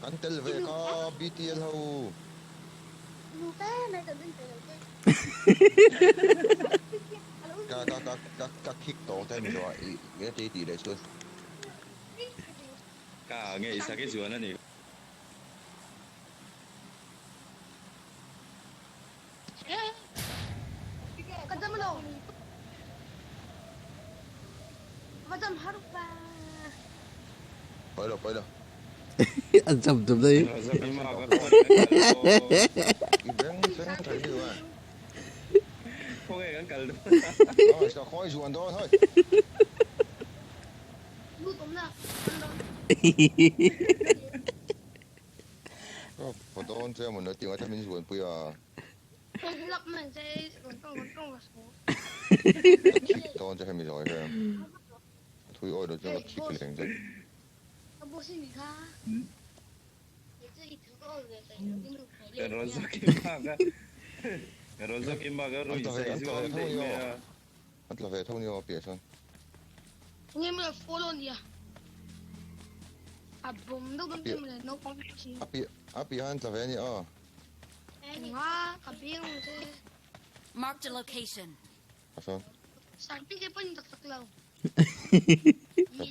Kan tel ve ka BTL ho. Ka ka ka ka ka kick tawng te mi zawh i i ti tih leh chuan. Ka nge i saki zuan a ni. Pawi lo pawi lo. An cham tum dai. I beng thleng thei ni lo e. Khawnge kan kal dawn. Oi ka khawi zuan dawn hoi. Ka vaw dawn che amaw ni tinga te min zuanpui a. Ka khik dawn che hemi zawi vel. Thui awi lo chuan ka khik leng che. An tla ve an tla ve tho ni aw. An tla ve tho ni aw piah chuan. A piah a piah an tla ve a ni aw. Marked a location. A sawn. Ka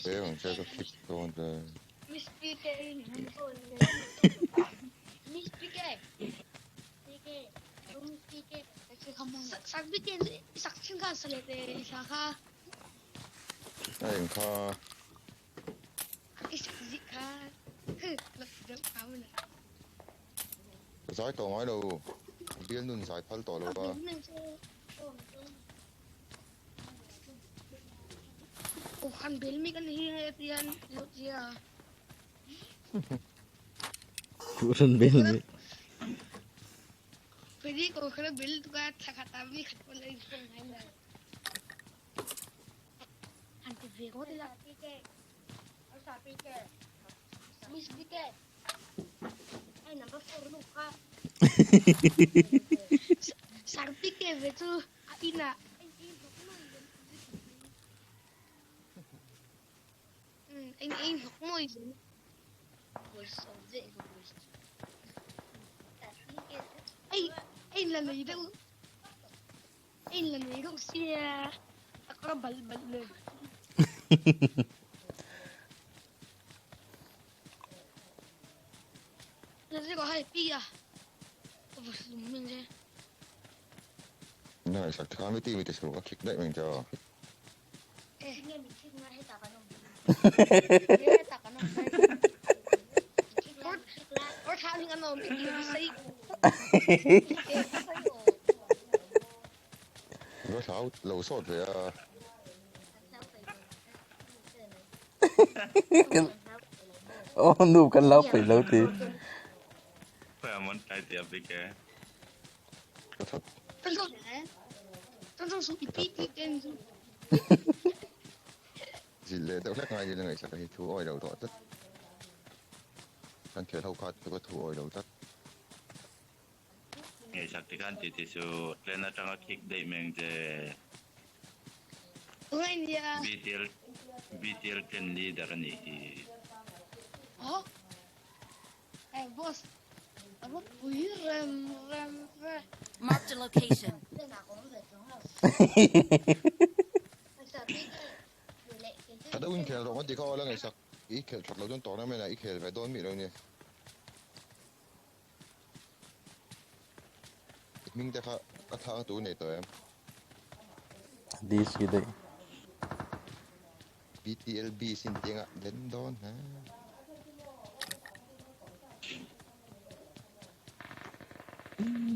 pe ang che ka khik dawn che. A eng kha. Ka zai tawh ngai lo, bial nun zai phal tawh lo a. Puran bel mi. Nai sak te khan mi ti mi te chu ka khik daih mai cho. Va hlau lo sawt ve a. Oh nu kan lau phei lo ti. Ka that. Zilh leh deuh hlek ngai ni la ngaihsak hi thu awi lo tawh tlat. Kan khel ho kha chu ka thu awi lo tlat. Ngaihsak te khan titi chu tlen atanga khik daih mai ang che. BTL BTL ten leader a nih hi. Marked a location. Tha deuhin khel rawh kan tih kha aw la ngaihsak. I khel that lo chuan tournament ah i khel ve dawn mih lo nia. I hming te kha ka thang tur nei tawh em? DC daih. BTLB sin tianga den dawn ha.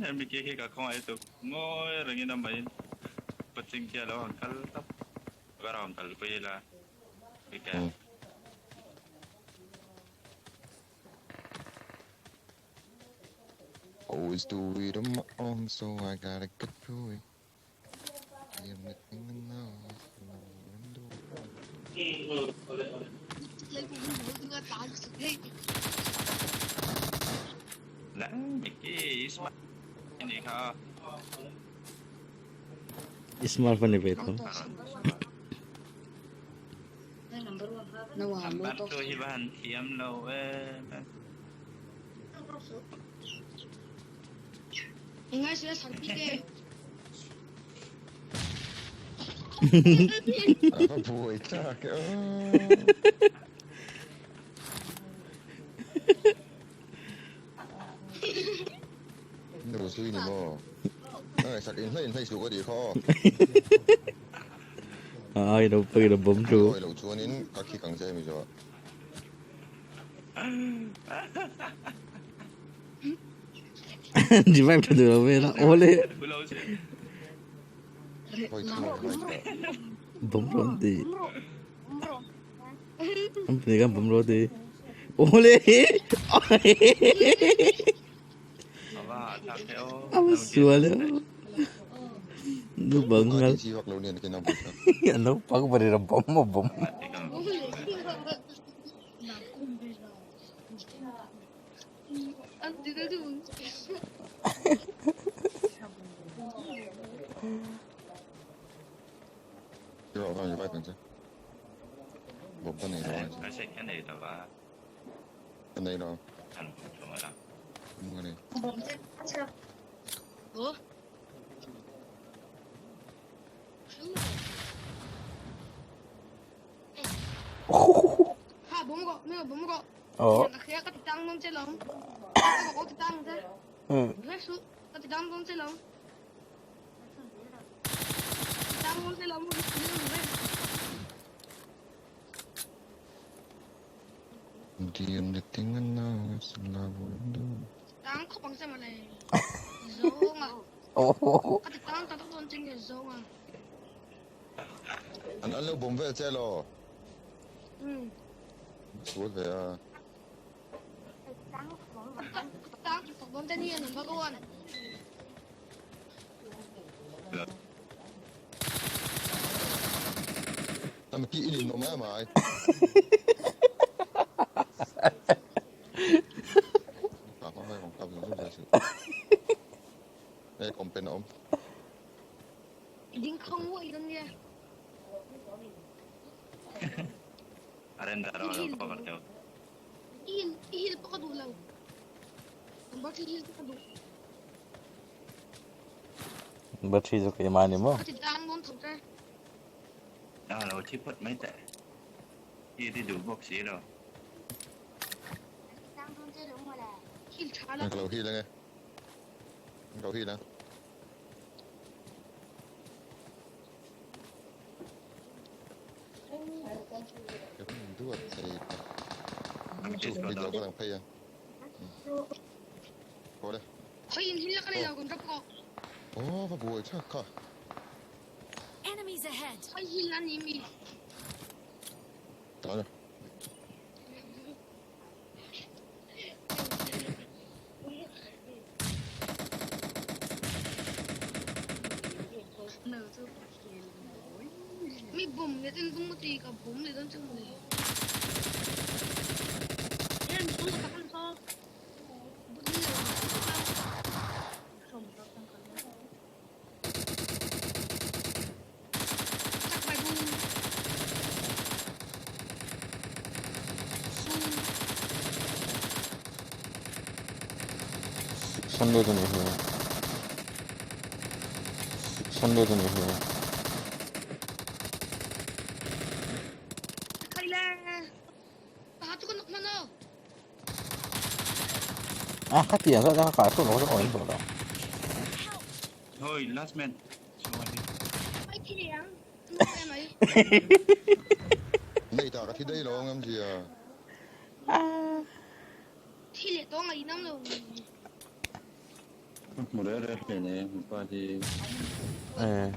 Hemi khi khi ka khawngaih tuk ngawi rengin a main coaching khi a lo han kal tawp ka rawn kalpui ila weekend. Always do it on my own so I gotta get through it. The only thing I know is Lah Mickey smart ni kha. Smart phone ve tho. Number 2 hi va han thiam lo e. A va buai chak e aw. Nu zui ni maw? A ngaihsak in hlei in hlei suh ka tih kha aw. Ai lo pawhin a bawm thu. Awi loh chuanin ka khik ang che hemi zawh. Revive tha duh lo vel a awle. Bawm rawh an ti. An pahnih khan bawm rawh a ti. Awle. A va sual e. Naupang ngal. Naupang pahnih a bawm a bawm. Aw. An an lo bawm vel che law. Sual ve a. Am ki in in awm em ai. Ka hma hai kawng kap zung zung zel suh. Hei kawmpen a awm. Battery chu keimah a ni maw? Ka lo hil ange. Ka lo hil ang. Duat thei tak. Chu mit lo ka lang phei a. Haw le. Aw va buai thlak kha. Enemies ahead. Tana. 600 a nih hi 600 a nih hi. A khatiang zawk a kah thut loh chu awm tawh lo. Nei ta ka thi daih lo ang em zia. Eh.